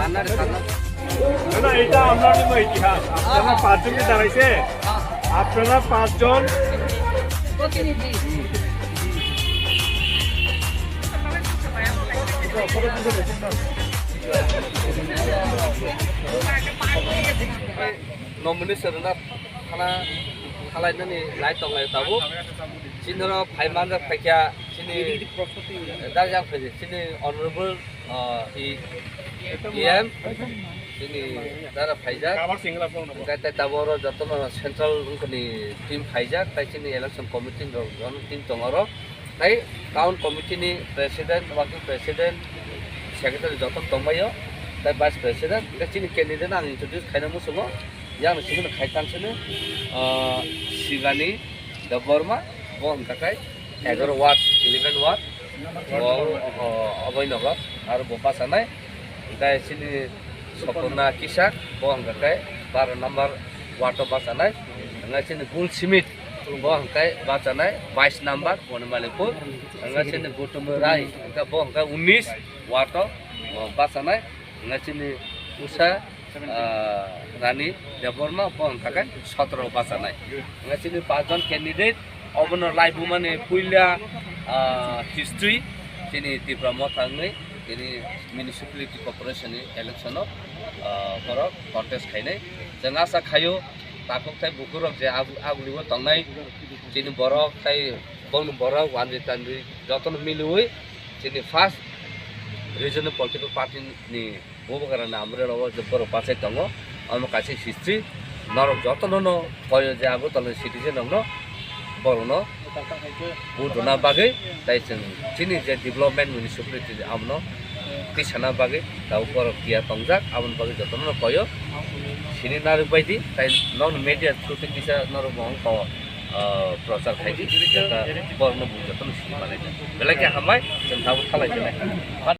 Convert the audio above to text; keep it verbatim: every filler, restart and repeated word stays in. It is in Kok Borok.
না, না, এটা আপনার জন্য ইতিহাস। আপনারা পাঁচজনকে দাঁড়াইছে, আপনারা পাঁচজন। প্রতিনিধি। Nomination rwna thana, thalainani lai tonglai tabuk. Chini oro phai manjak phaikha chini, dak yang phaikha chini honorable, ah, i, E M, chini dara phaijak. Hwnkhe tai tabuk oro jotono central wngkha ni team phaijak, tai chini election committee rok jotono team tongo oro. Tai town committee ni president, working president, secretary joto tongbaio, tai vice president, hwnkhe chini candidate ang introduce khaina muchungo, yang simi khai tansini, ah, Sibani Debbarma, bo hwnkha khe egaroh ward, eleven ward, bo, oh, Abhainagar, aro bo bachanai, hwnkhe chini Sopurna Kisak, bo hwnkha khe baro number ward o bachanai, hwnkhe chini Gul Simit, bo hwnkhe bachanai bais number, Bonimalikpur, hwnkhe chini Gutumi Rai, hwnkhe bo hwnkhe unis ward o, bo bachanai, hwnkhe chini Usha, ah, Rani Debbarma, bo hwnkha khe sotoro bachanai. Hwnkhe chini pachjon candidate, obono laibumani puila, ah, history, chini Tipra Motha wngwi, chini municipality corporation ni election o, ah, borok contest khainai. Chwng asa khaio, takhuk tai bukhuk rok je agu-, agulio tongnai, chini borok tai bongni borok wanjwi tanjwi jotono miliwi chini first regional political party ni bubagra ni amrwino o je borok bachai tongo, omo kaisa history. Norok jotono no koyo je Agartala ni citizen rok no, borok no vote rwna bagwi, tai chwng chini je development municipality abono tisana bagwi tabuk borok tiya tongjak, aboni bagwi jotono no koyo sini narwk bai di, tai nono media through twi kisa norok bo wng kok, ah, prochar khai di, jeta borok no bujo tono sini bagwi. Belai khe hambai, chwng tabuk thalai belai.